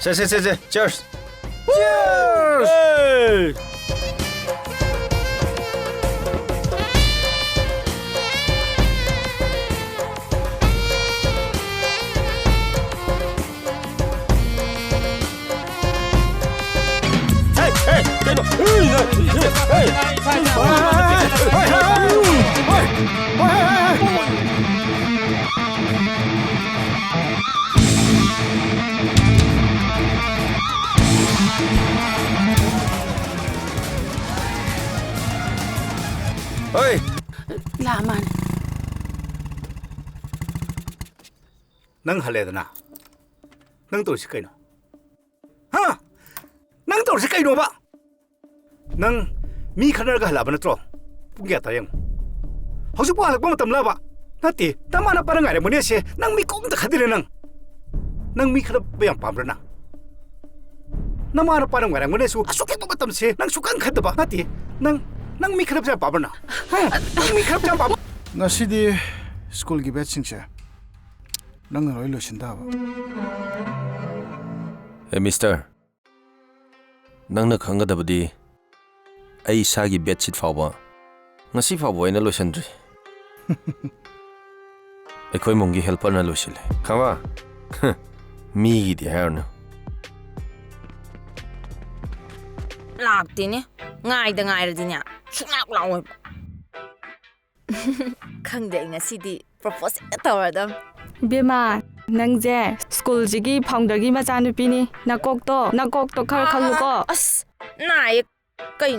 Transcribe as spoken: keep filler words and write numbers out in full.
ꯁꯦ, ꯁꯦ, ꯁꯦ, ꯁꯦ, cheers! Cheers! ꯍꯦ, ꯍꯦ, ꯀꯩꯅꯣ? ꯍꯣꯏ! ꯂꯥꯛꯑ ꯃꯥꯅꯦ꯫ ꯅꯪ ꯍꯜꯂꯦꯗꯅ? ꯅꯪ ꯇꯧꯔꯤꯁꯤ ꯀꯩꯅꯣ? ꯍꯥ? ꯅꯪ ꯇꯧꯔꯤꯁꯤ ꯀꯩꯅꯣꯕ? ꯅꯪ ꯃꯤ ꯈꯠꯅꯔꯒ ꯍꯜꯂꯛꯑꯕ ꯅꯠꯇ꯭ꯔꯣ? ꯄꯨꯡ ꯀꯌꯥ ꯇꯥꯔꯦ ꯌꯦꯡꯉꯨ꯫ ꯍꯧꯖꯤꯛꯄꯨ ꯍꯜꯂꯛꯄ ꯃꯇꯝꯂꯕ? ꯅꯠꯇꯦ, ꯅꯃꯥ ꯅꯄꯥꯅ ꯉꯥꯏꯔꯝꯒꯅꯦꯁꯦ ꯅꯪ ꯃꯤ ꯀꯣꯝꯇ ꯈꯠꯇꯦꯅꯦ ꯅꯪ꯫ ꯅꯪ ꯃꯤ ꯈꯠꯅꯕ ꯌꯥꯝ ꯄꯥꯝꯕ꯭ꯔꯥ ꯅꯪ? ꯅꯃꯥ ꯅꯄꯥꯅ ꯉꯥꯏꯔꯝꯒꯅꯦꯁꯨ ꯑꯁꯨꯛ ꯌꯥꯝꯕ ꯃꯇꯝꯁꯦ ꯅꯪ ꯁꯨꯛꯈꯟ ꯈꯟꯗꯕ ꯅꯠꯇꯦ꯫ ꯅꯪ, ꯅꯪ ꯃꯤ ꯈꯠꯅꯕꯁꯦ ꯌꯥꯝ ꯄꯥꯝꯕ꯭ꯔꯥ ꯅꯪ? ꯍꯥ? ꯅꯪ ꯃꯤ ꯈꯠꯅꯕꯁꯦ ꯌꯥꯝ ꯄꯥꯝꯕ꯭ꯔꯥ? ꯉꯁꯤꯗꯤ ꯁ꯭ꯀꯨꯜꯒꯤ batchꯁꯤꯡꯁꯦ ꯅꯪꯅ ꯂꯣꯏ ꯂꯣꯏꯁꯤꯟ ꯇꯥꯕ꯫ ꯑꯦ, ꯃꯤꯁꯇꯔ, ꯅꯪꯅ ꯈꯪꯒꯗꯕꯗꯤ ꯑꯩ ꯏꯁꯥꯒꯤ batchꯁꯤꯠ ꯐꯥꯎꯕ ꯉꯁꯤ ꯐꯥꯎꯕ ꯑꯩꯅ ꯂꯣꯏꯁꯤꯟꯗ꯭ꯔꯤ꯫ ꯑꯩꯈꯣꯏ ꯏꯃꯨꯡꯒꯤ helperꯅ ꯂꯣꯏꯁꯤꯜꯂꯦ꯫ ꯈꯪꯕ? ꯃꯤꯒꯤꯗꯤ ꯍꯥꯏꯔꯨꯅꯨ꯫ ꯂꯥꯛꯇꯦꯅꯦ꯫ ꯉꯥꯏꯗ ꯉꯥꯏꯔꯗꯤꯅꯦ, ꯁꯨꯡꯂꯥꯛ ꯂꯥꯛꯑꯣꯏꯕ꯫ ꯈꯪꯗꯦ, ꯑꯩ ꯉꯁꯤꯗꯤ propose ꯍꯦꯛꯇ ꯇꯧꯔꯗꯝ꯫ ꯏꯕꯦꯝꯃ, ꯅꯪꯁꯦ ꯁ꯭ꯀꯨꯜꯁꯤꯒꯤ founderꯒꯤ ꯃꯆꯥꯅꯨꯄꯤꯅꯤ꯫ ꯅꯀꯣꯛꯇꯣ, ꯅꯀꯣꯛꯇꯣ ꯈꯔ ꯈꯜꯂꯨꯀꯣ꯫ ꯑꯁ, ꯅꯥꯏꯌꯦ꯫ ꯀꯩ